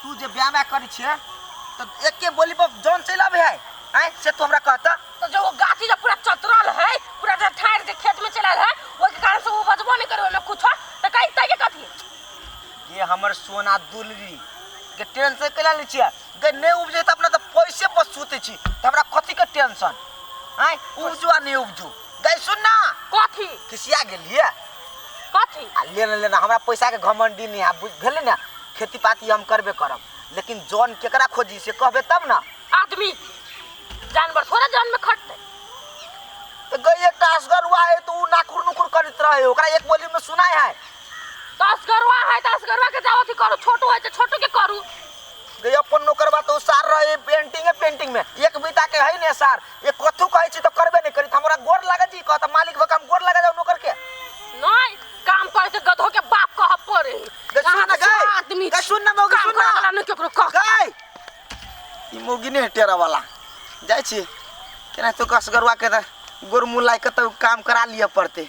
तू जे ब्याह करै छियै तऽ एके बोली पर जौन चलि आबै है आँय से तू हमरा कहता। तो जो वो गाछी जो पूरा चतरल है, पूरा जो ठाड़ जे खेत में चलल है, ओहि के कारण से वो बजबो नहीं करे ओहिमे कुछो, तऽ कहि तै के कथी? ये हमर सोना दुलरी के टेंशन केला लै छियै गे? नहि उपजै तऽ अपना तऽ पैसे पर सुतै छी, तऽ हमरा कथी के टेंशन? आँय, उपजू आ नहि उपजू। गै सुन ना। कथी? खिसिया गेलियै? कथी? आ लेना लेना, हमरा पैसा के घमंडी नहीं है, बुझ भेलै ने? खेती पाती हम करबे करब, लेकिन जौन केकरा खोजी से कहबे तब ना। आदमी जानवर थोड़ा जौन में खटते। तऽ गई एकटा असगरुआ है तऽ उ नाकुर नुकुर करैत रहे, ओकरा एक बोली में सुनाय है। तऽ असगरुआ है तऽ असगरुआ के जाओ अथी करू, छोटू है तऽ छोटू के करू। गई अपन नौकरबा तऽ उ सार रहे पेंटिंगे पेंटिंग में, एक बीता के है ने सार, एक कथू कहै छी तऽ करबे नहीं करी। हमरा गोर लागै छी, कहत मालिक भऽ के हम गोर लगा जाऊ नौकर के। नहीं काम करे से गधो के बाप कह पड़े। गई सुन ना गई, आदमी गई सुन ना मौगी, काम सुन करे ना वाला नहीं केकरो कह। गई ई मौगी नहीं टेरा वाला जाइ छी केना तो कसगरुआ के तऽ गोर मुँह लाइ के तऽ काम करा लिअ पड़तै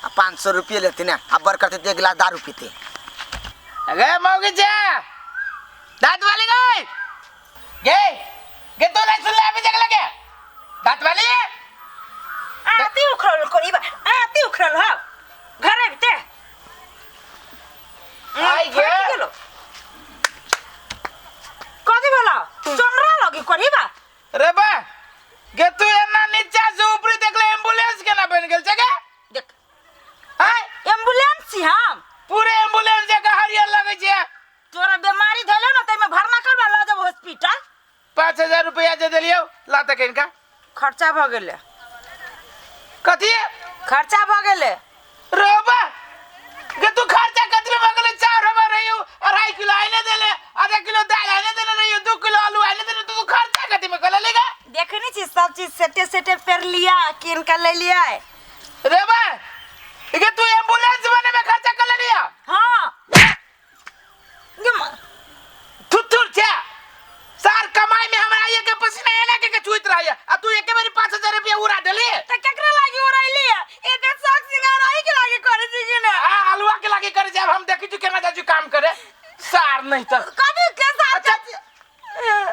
आ 500 रुपये लेते ने आ बड़ करते तऽ एक गिलास दारू पीते। अगे मौगी छे दांत वाली गई गे गे तो नहीं सुन ले अभी जगह लगे दांत वाली। आती उखड़ल कोई बा, आती उखड़ल ह घरे बिते आई गे। गेलो कथी भेलो? चोनरा लगी कोरी बा। रे बा गे तू एना नीचा से ऊपरी देखले एम्बुलेंस केना बन गेल छे गे? देख। आय एम्बुलेंस छी हम? पूरे एम्बुलेंस जगह हरियर लगे छे। तोरा बीमारी धैलो ना तैमे भरना करवा ल जब हॉस्पिटल। 5000 रुपया जे देलियो ला तक इनका खर्चा भ गेलै। कथी खर्चा भ गेलै? रोबा गे तू खर्चा कथी में भ गेलै? चाउर हमर रहियो 2.5 किलो आइने देले, आधा किलो दाल आइने देले रहियो, 2 किलो आलू आइने देले, तू खर्चा कथी में कले लेगा? देखनी छी सब चीज सेटे सेटे पेर लिया किन के ले लिया। रे बा गे तू एम्बुलेंस बने में खर्चा कर लिया? हां थुथुर छे सार कमाई में हमरा ये के पसीना एना के चुइत रहा आ तू एके बेरी 5000 रुपया उड़ा देली। त केकरा लागी उड़ैली? ए ते शौक सिंगार आई के लागी करे छी कि ना? आ अलुआ के लागी करे छी। अब हम देखी छी केना जाजू काम करे सार नहीं त कथी के सार? अच्छा,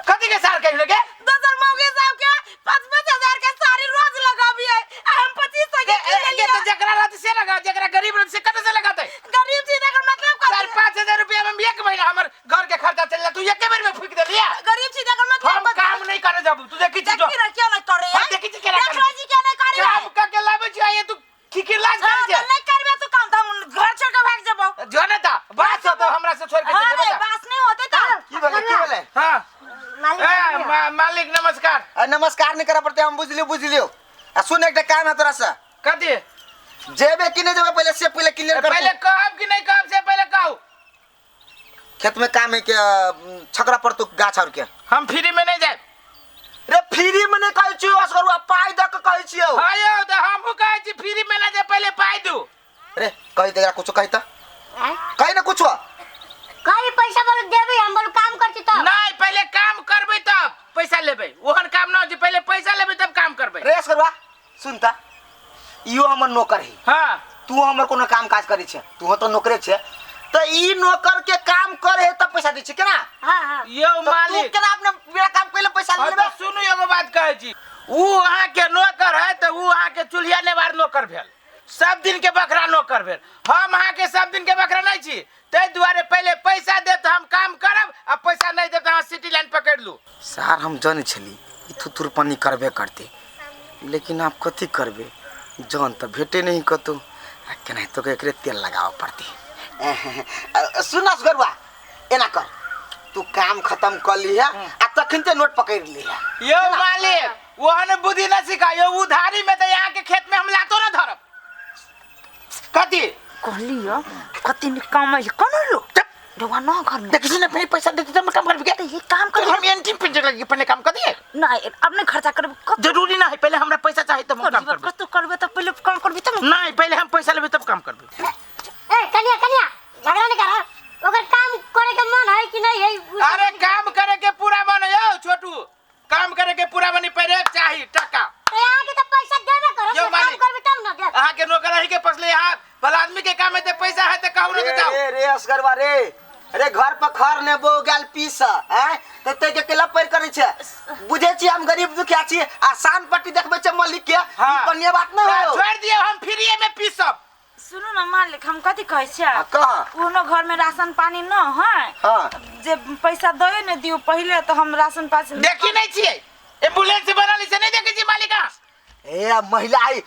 कथी के सार कहि लगे? दोसर मौगी साहब के 5-5 हजार के साड़ी रोज लगाबिए आ हम 2500 के ए, किन ये तो लेलिए। जकरा रहत से लगा, जकरा गरीब रहत से कते से लगाते? गरीब छी तकर मतलब कथी? चार 5000 रुपया में एक महीना हमर घर के खर्चा चल जा, तू एके बेर में फूक देलिया। गरीब छी तकर मतलब हम कथी? काम नहीं करे जाबू, तू देखी छी जो। देखी रे क्यों नहीं करे? हम देखी छी केना देख करे। रे जी क्यों नहीं करे? काम करके लाबै छी आ ये तू खिखिर लाज हाँ, करे तो छे। नहीं करबे तू काम त हम घर छोड़ के भाग जेबो। जो ने ता बात हो तो हमरा से छोड़ के हाँ चल रे जेबे। बास नहीं होते त। की भेलै, की भेलै? हां मालिक ए मालिक नमस्कार। अरे नमस्कार नहीं करे पड़ते, हम बुझलियो बुझलियो। आ सुन एकटा काम है तोरा से। कथी? जेबे कि नहीं जेबे पहले से पहले क्लियर कर। पहले कहब कि नहीं कहब से पहले कहू। खेत में काम है के छकरा पर तू गाछ और के। हम फ्री में नहीं जाए। रे फ्री में नहीं कहै छियौ असगरुआ, पाइ दऽ के कहै छियौ। हाँ यौ तऽ हमहूँ कहै छी फ्री में ना जाए, पहले पाइ दू। रे कहि तऽ एकरा कुछो, कहि तऽ, कहि ने कुछो। कही पैसा बोल देबे, हम बोल काम करती तब। नहीं पहले काम करबै तब पैसा लेबै, ओहन काम ना जे पहले पैसा लेबै तब काम करबै। रे असगरुआ सुन तऽ, इहो हमर नौकर है। हाँ। तू हमर कोनो काम काज करै छै, तू तऽ नौकरे छै, तऽ ई नौकर के काम करे है तब पैसा दै छै केना? हाँ हाँ। यौ तऽ तू मालिक केना अपने मेरा काम पहिले पैसा हाँ, लेबे? तऽ सुनू एगो बात कहै छी, ऊ अहाँके नौकर है तऽ ऊ अहाँके चूल्हिया नेबार नौकर भेल, सब दिन के बकरा नौकर भेल। हम अहाँके सब दिन के बकरा नहीं छी, ताहि दुआरे पहले पैसा देब तऽ हम काम करब आ पैसा नहीं देब तऽ अहाँ सिटी लाइन पकड़ि लू। सार हम जन छली ई थुथुर पानी करबे करते, लेकिन आप कथी करबे, जन तऽ भेटे नहीं कतौ, आ केनाहितो के एकरे तेल लगाबऽ पड़तै। सुन असगरुआ, एना कर तू काम खत्म कर लिहा आ तखन ते नोट पकड़ लिहा। यौ मालिक ओहन बुद्धि न सिखा यौ, उधारी में तऽ यहाँ के खेत में हम लातो न धरब। कथी कहलियो कति निक काम है कोन लो ढोवा न घर में। देखी ने पहले पैसा देते तब काम करबे। तो ये काम कर हम एंटी पे लगी पहले काम कर दिए। नहीं अब नहीं खर्चा करबे कत जरूरी ना है, पहले हमरा पैसा चाहिए तब हम काम करबे। कत करबे त पहले काम करबे तब। नहीं पहले हम पैसा लेबे तब काम करबे। ए कनिया कनिया झगड़ा नहीं करा, ओकर काम करे के मन है कि नहीं है? अरे काम करे के पूरा मन है यौ छोटू, काम करे के पूरा मन पहले चाहिए टका। तो यहाँ के तो पैसा देबे करो, यौ काम मालिक। करबे तब ना देब। अहाँ के नौकर अही के पसले, यहाँ भला आदमी के काम है ते पैसा है ते कहू ना रे जाओ। रे रे असगरवा रे, अरे घर पर खर अपने बो गेल पीस हैं त ते के केला पैर करै छै। बुझै छी हम गरीब दुखिया छी आ शान पट्टी देखबै छै मालिक के। हाँ। ई बढ़िया बात नहीं हो। छोड़ दियौ, हम फ्रीए में पीसब। सुनू ना मालिक, हम कथी कहै छियै? हाँ, कह। कोनो घर में राशन पानी न है। हाँ। जे पैसा दे ने दियौ पहिले तऽ हम राशन पानी। देखी नहीं छियै, एम्बुलेंस बनल से नहीं देखै छी मालिक अहाँ? ए महिला आई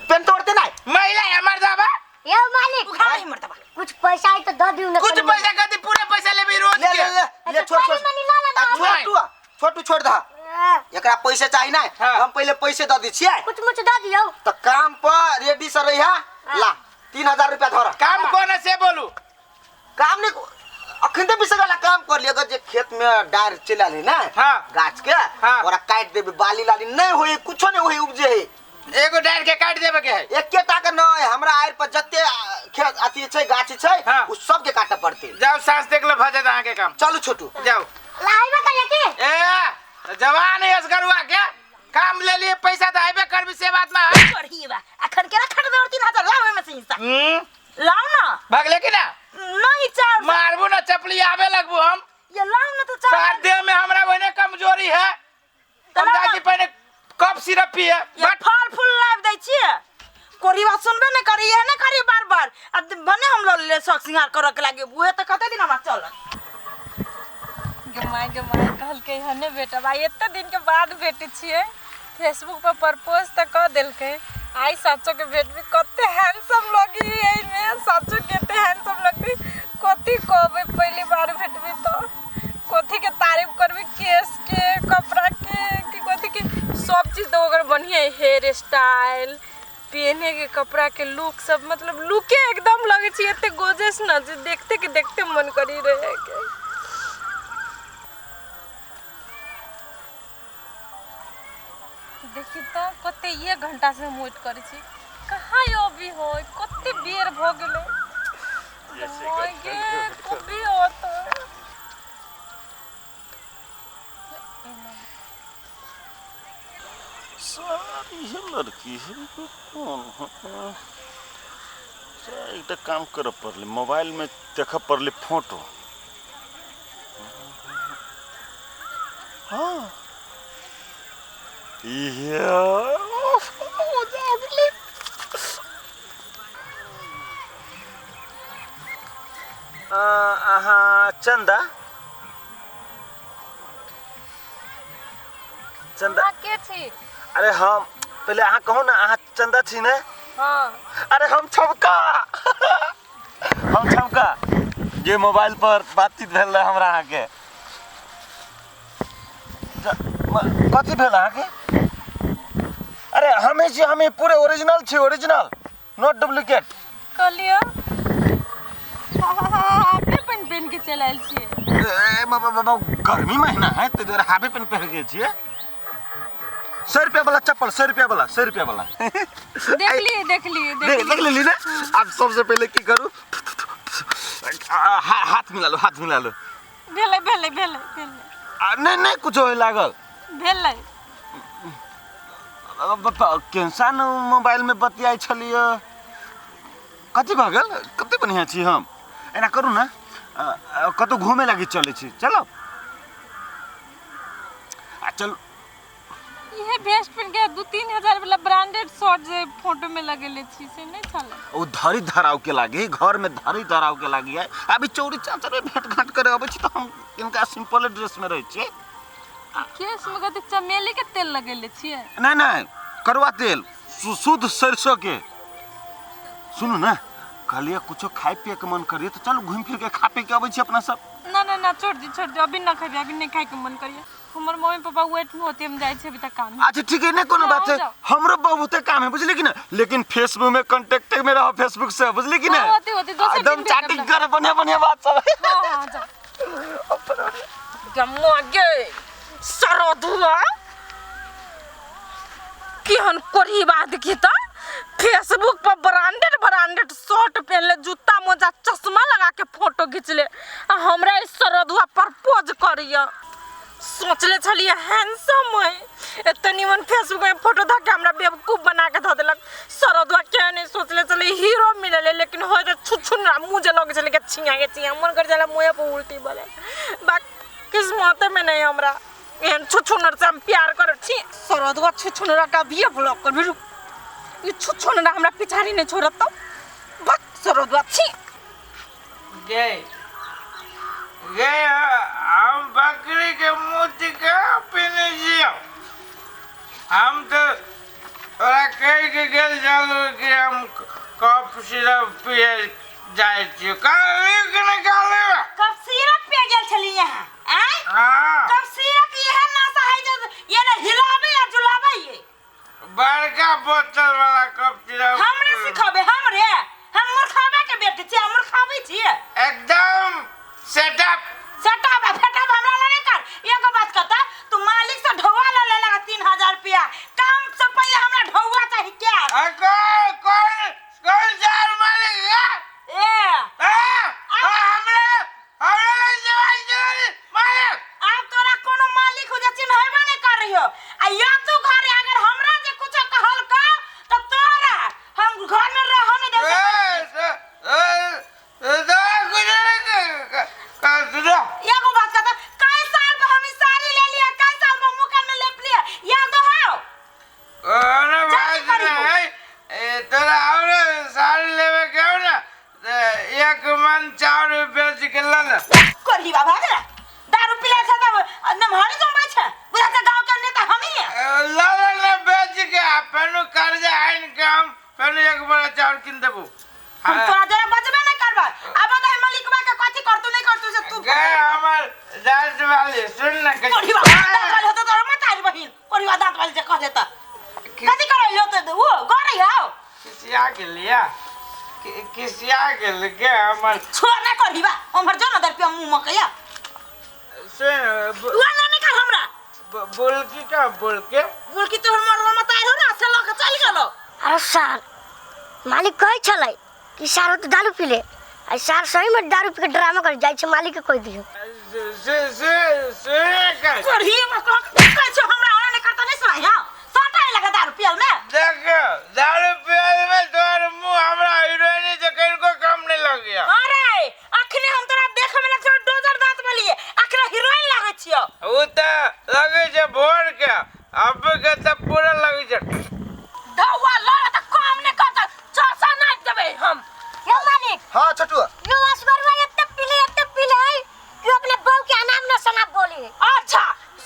पेन तोड़ते नहीं। महिला है मर्दाबा। यो मालिक, उघाड़ ही मर्दबा। कुछ पैसा है तो दे दियो ना। कुछ कनी मनी। पैसा कथी, पूरे पैसा लेबी रोज ले के। ले ले ले। अच्छा, छोड़ छोड़। कनी मनी ला ला ना। आ, छोटू छोटू छोड़ दह। एकरा पैसे चाही ना। हाँ। हम पहिले पैसे दऽ दै छियै। कुछ मुछ दे दियो। तऽ काम पर रेडी से रहिया। ला 3000 रुपया धर। काम कोन है से बोलू। काम नहीं, अखन तऽ बिसर वाला काम कर लिया। जे खेत में डार चलि आयल है ना। हाँ। गाछ के। हाँ। ओकरा काटि देबै, बाली लाली नहीं होई, कुछो नहीं होई उपजे है। एगो डार के काट देबे के है। एकेटा के नहीं, हमरा आड़ि पर जते खेत अथी छै गाछ छै। हाँ। उ सबके काटऽ पड़तै। जाओ साँझ देख लो, भऽ जायत अहाँके काम। चलू छोटू। जाओ। लाइबा करिया की? ए जवान है असगरुआ के काम ले लिए, पैसा तो आबे करबी से बात ना है। बढ़िया बा, अखन केना खट देब 3000? लाओ ओहिमे से हिस्सा। हम्म, लाओ ना। भगले की ना? नहीं चार। मारबू ना चपली आबे लगबू हम। ये लाओ ना तो चार। सात देह में हमरा ओहने कमजोरी है। तो हम लाओ ना। जाके पहले कप सिरप पिए। ये बट फल फूल लाइब दै छियै, कोरी बात सुनबे नहीं करी, इहे नहीं करी बार बार। आ भने हम लऽ ले शौक सिंगार करऽ के लागे, उहे तऽ कते दिन हमरा चलत। गे माय गे माय, कहलकै हँ ने बेटा भाई, एते दिन के बाद भेटै छियै। फेसबुक पर प्रपोज तऽ कऽ देलकै, आइ सचो के भेटबी। कते हैंडसम लगी एहिमे, सचो कते हैंडसम लगतै। कथी कहबै, पहली बार भेटबी तऽ कथी के तारीफ करबी? केस के, कपड़ा के, कि कथी के? सब चीज तऽ ओकर बढ़िया है, हेयर स्टाइल, पहने के कपड़ा के लुक सब, मतलब लुके एकदम लगै छै एते गोजेस न जे देखते के देखते मन करी रहे के। देखी तऽ कते एक घंटा से हम वेट करै छी, कहाँ यो अभी हो? कते बेर भऽ गेलै गे, कभी होतै? सर इहे लड़की है कौन है? सर, एकटा काम करऽ पड़लै, मोबाइल में देखऽ पड़लै फोटो। हाँ इहे मजा आबि गेलै। अहाँ चंदा चंदा? अहाँ के छी? अरे हम पहिले अहाँ कहू ना, अहाँ चंदा छी ने? हाँ। अरे हम छमका, हम छमका जे मोबाइल पर बातचीत भेल रहे हमरा अहाँके। कथी भेल अहाँके? अरे हमे छी, हमे पूरे ओरिजिनल छी, ओरिजिनल not duplicate. कहलियो हाफे पेंट पहिन के चलि आयल छियै। ए, गर्मी महीना है ताहि दुआरे हाफे पेंट पहिर के छियै। 100 रुपया वाला चप्पल, 100 रुपया वाला, 100 रुपया वाला। देखलिए देखलिए। देख देख लेली ना? आब सबसे पहिले की करू, हाथ मिला लो, हाथ मिला लो। भेलै भेलै भेलै भेलै। आ, नहीं नहीं, कुछो होय लागल। भेलै। केंसान मोबाइल में बतियाइ छलियै, कथी भऽ गेल? कते बढ़िआँ छी हम। एना करू ने, कतहु घूमे लागी चलै छी, चलब? आ चल। इहे वेस्ट पहिन के 2-3 हजार वाला ब्रांडेड शर्ट जे फोटो में लगेले छी से नहीं छलै? ओ धरी धराव के लागी, घर में धरी धराव के लागी है। अभी चौरी चाचर में भेंट घाट करे अबै छी तऽ हम इनका सिंपल ड्रेस में रहै छियै। केश में कथी चमेली के तेल लगेले छियै? नहीं नहीं, करुआ तेल, शुद्ध सरसों के। सुनू ने, कहलिए कुछो खाए पिए के मन करिए तऽ चलू घूमि फिर के खा पी के अबै छी अपना सब। ना ना ना, छोड़ दी छोड़ दी, अभी ना खेबै, अभी नहीं खाए के मन करिए। हमर मम्मी पापा वेट में होते, हम जाइ छी अभी तक काम है। अच्छा ठीक है, नहीं कोनो बात है। जाओ, जाओ। हमरो बहुते काम है, बुझली कि ना? लेकिन फेसबुक में कांटेक्ट में रहो, फेसबुक से, बुझली कि ना? हाँ, होते होते, दोसर एकदम दिन भेटब। चैटिंग करे, बढ़िया बढ़िया बात सब। हाँ हाँ, जाओ। गम्मा गे सरदुआ, केहन कोरी बात देखी तऽ, फेसबुक पर ब्रांडेड ब्रांडेड शर्ट पहनले, जूता मोजा चश्मा लगा के फोटो घिचले आ हमरा ई सरदुआ प्रपोज करिय। सोचले छलियै हैंडसम है। एते निमन फेसबुक में फोटो धऽ के हमरा बेवकूफ बना के धऽ देलक। सरदुआ क्या नहीं सोचले चले हीरो मिलले, लेकिन हो जे छुछुनरा मुँह जे लगे छलै के छिया के छिया मन कर जाला मुँहे पर उल्टी बले। बाक किस्मत में नहीं हमरा एहन छुछुनर से हम प्यार कर छी। सरदुआ छुछुनरा का भी ब्लॉक कर रुक, ई छुछुनरा हमरा पिछाड़ी नहीं छोड़त तो बक सरदुआ छी। गे गे हम बकरी के मुँह कहाँ पीने छियौ? हम तो तोरा कहि के गेल छलहुँ कि हम कफ सिरप पिए जाइ छियौ, कहली कि नहि कहली? कफ सिरप पिए गेल छली यहाँ? आँय? हाँ। कफ सिरप इहे नशा है जे ये ने हिलाबै आ जुलाबै ये। बड़का बोतल वाला कफ सिरप। हमरे सिखबै? हमरे? हम मूर्खाबे के बेटी छियै, हम मूर्खाबै छियै। एकदम सेटअप सेटअप आ फेटअप हमरा लगे कर। एगो बात कहता, तू मालिक से ढौआ ले लेलक 3000 रुपया, काम से पहिले हमरा ढौआ चाही। क्या? आ, कौन कौन कौन चार मालिक है? ए हाँ, हमरा हमरा जवान जवान मालिक। आब तोरा कोनो मालिक हो जे चिन्हबे नहीं कर रही हो, आ या तू घरे अगर हमरा जे कुछो कहल का तो तोरा हम घर में रह नहीं दे ए, ए, ए, तोरा कुछ नहीं कर एगो बात कहता, कई साल पे हम ई साड़ी ले लिया, कई साल पे मुँह में लेप लिया, याद हो? कोनो जाके बात करी हो। नहीं। ए, तोरा हमरा साड़ी लेवे के हो ना ते एक मन चाउर बेच के ल ले। कोरही बाबा गेला दारू पिला छै तब नमहरी जमबै छै, बुझा छै गाँव के नेता हम ही हैं। ए, ल ले ले बेच के आ फेनु कर्जा आनि के हम फेनु एक बोरा चाउर किन देबू। हम तोरा जरा बचबे नहीं करबै। अब बताइ मलिकवा के कथी करतू नहीं करतू से तू। गे हमर दांत वाली सुन ना। कोरही बाबा दांत वाली होते तोरा मत आइल बहिन। कोरही बाबा दांत वाली जे कह देता कथी करैलो त वो गरै हौ। किसिया के लिया किसिया के के हमर छोड़ ना कोरही बा, हमर जो ना दर पे मुंह मकैया। सुन उ ना निकाल हमरा। बोल की का बोल के बोल की तोहर मरल मत आइल हो ना से लऽ के चल गेलो। अरे सार मालिक कहै छलै कि सार तो दारू पी ले, आ सार सही में दारू पी के ड्रामा कर जाइ छै, मालिक के कहि दियौ। से से से कर कोरही बा कहै छौ हमरा ओना नहीं करता नहीं सुनाई। हां सटाइ लगा दारू पियल में। देख दारू पियल में तोहर मुंह हमरा हीरोइन से कनिको कम नहीं लगिया। अरे अखने हम तोरा देखे में लगै छौ डोजर दांत वाली, अखने हीरोइन लागै छियौ। उ त लगै छै भोर के, अब के त पूरा लगै छै। धौआ लड़ त काम नहीं करता, चरसा नाप देबै हम। यो मालिक। हाँ छोटू। यो असगरवा एते पीले है कि अपने बहू के अनाम न शनाप बोली है। अच्छा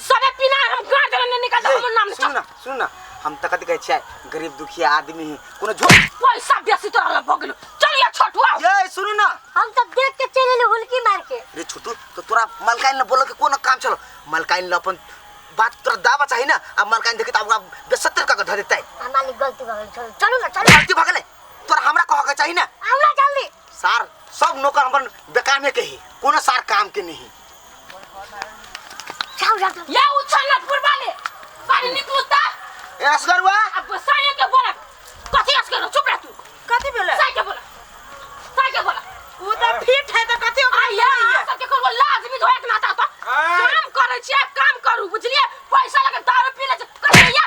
सबे पीना हम गाड़ देले नहीं निकाल हमर नाम सुन ना सुन ना, हम त कथी कहै छियै, गरीब दुखिया आदमी ही कोनो झूठ पैसा बेसी तोरा लग भऽ गेलो। चलिए छोटुआ। ये सुनू ना, हम त देख के चलि एली हुलकी मार के। रे छोटू तो तोरा मलकाइन ने बोल के कोनो काम चलो, मलकाइन ल अपन बात तोरा दावा चाही ना, अब मलकाइन देखी त अब बेसत्तर का धर देतै। आ मालिक गलती भऽ गेल, छोड़ू चलू ना चलू। गलती भऽ गेलै तोरा हमरा कह के चाही ना। आउ ना जल्दी। सार सब नौकर हमर बेकामे के ही, कोनो सार काम के नहीं। जाओ जाओ। या उछलनपुर वाले पानी निकलू त ए असगरवा। अब साये के बोला कथी असगर, चुप रह तू। कथी भेलै? साये के बोला, साये के बोला। उ त फिट है त कथी ओकरा आया सबके कोनो लाज भी धोए के नाता तो काम करै छियै, काम करू बुझलियै, पैसा लगे दारू पी ले कथी या।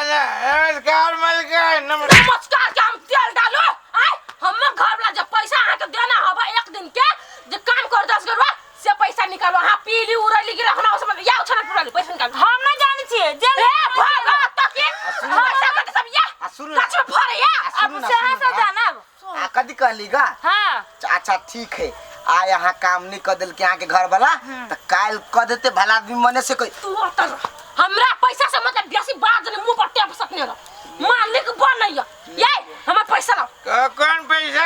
नमस्कार मलकाइन। नमस्कार के हम तेल डालो। आय हमर घर वाला जब पैसा अहाँ के देना हबा एक दिन के जे काम कर दस गरवा से पैसा निकालो। हां पीली उड़ैली गिरा हमरा समझ या उछल पुराली पैसा निकाल। हम नहीं जानै छियै जे ए भागा त के पैसा कते सब या आ सुनू ना। गाछ में फरे या। अब से से जानब। आ कथी कहली गा? हां अच्छा ठीक है, आ यहाँ काम नहीं कर देल के यहाँ के घर वाला त काल क देते भला आदमी मने से कोई। तू अतल हमरा पैसा से मतलब बेसी बात ने मुंह पर टेप सकने रह मालिक बनैया। ये हमर पैसा लाओ। कौन पैसा?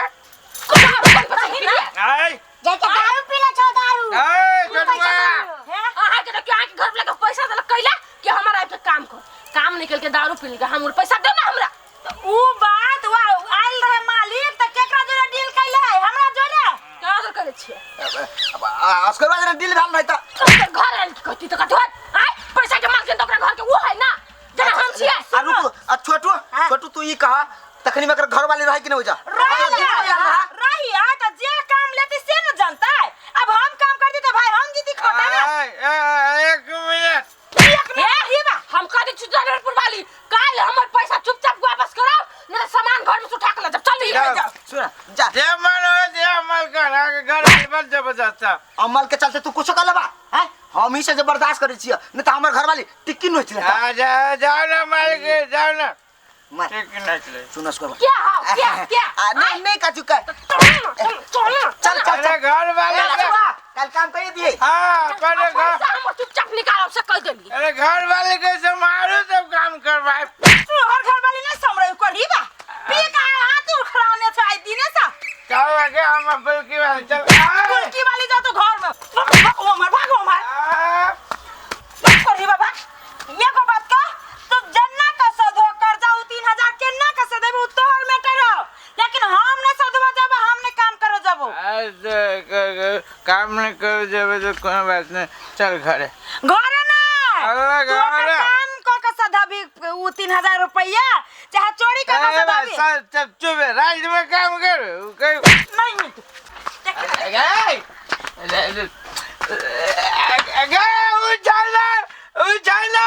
कौन पैसा पिए? आय जाके दारू पीले छौ दारू। ए छोटुआ अहाँ के देखियो अहाँ के घर वाला के पैसा देलक कैला कि हमरा आबि के काम कर, काम निकल के दारू पी के हम पैसा दे ना हमरा। उ बात वा आइल रहे मालिक त केकरा जोरे डील कैले है? हमरा जोरे का जोरे करे छियै? अब असगरवा जोरे डील भेल नहीं त घर आइल कथी त कथी आय पैसा के मालकिन त ओकरा घर के उ है ना जेना हम छियै। आ रुक, आ छोटू छोटू तू ई कह तखनी में एकर घर वाली रहे कि नहीं हो जा? रही रही आ त जे काम लेती से न जानता है। अब हम काम कर देते भाई हम जीती खोटा ना। एक मिनट एक मिनट ही बा। हम हम कह दै छी जनरलपुर वाली काल्हि हमर पैसा चुपचाप वापस कराउ नहीं तो सामान घर में से उठा के ले जाओ चल जाओ। जाओ सुन जा जे मन हो जे अमल कर आगे घर बन जबरदस्त अमल के चलते तू कुछो कर लेबा हैं हम ही से जबरदस्त करै छियै नहीं तऽ हमर घरवाली टिक्की नोच लेता आ जा जाओ ना मालिक जाओ ना मार ठीक नहीं चले सुन सुन क्या हाउ क्या क्या आ नहीं नहीं काचू का चल ना, चल चल ना, चल चल अरे चल घर वाले ए, के सुबह, कल काम कर दिए हाँ पहले घर पैसा हमर चुपचाप निकालब से कह देली अरे घर वाले के समारो सब काम करवाए तोहर घर वाली नहीं समरे करी बा पी के हाथ उखड़ाने छै आई दिने से क्या लगे हम बुलकी वाले चल आ, कुलकी वाली जा तो घर में भागो हमर भागो हमर आ, करी बाबा एगो बात का तू जन्ना का सधो कर्जा उ 3000 केना का सधेबे उ तोहर मैटर हो लेकिन हम नहीं सधवा जब हम नहीं काम करो जबो आज काम नहीं करो जब तो कोनो बात नहीं चल घरे घरे ना अरे तू ओकर घरे। काम क के सधाबी उ 3000 रुपया चाहे चोरी क के अरे सधाबी बस, चल चुप है, रात में काम कर कोई नहीं नहीं उछालना उछालना।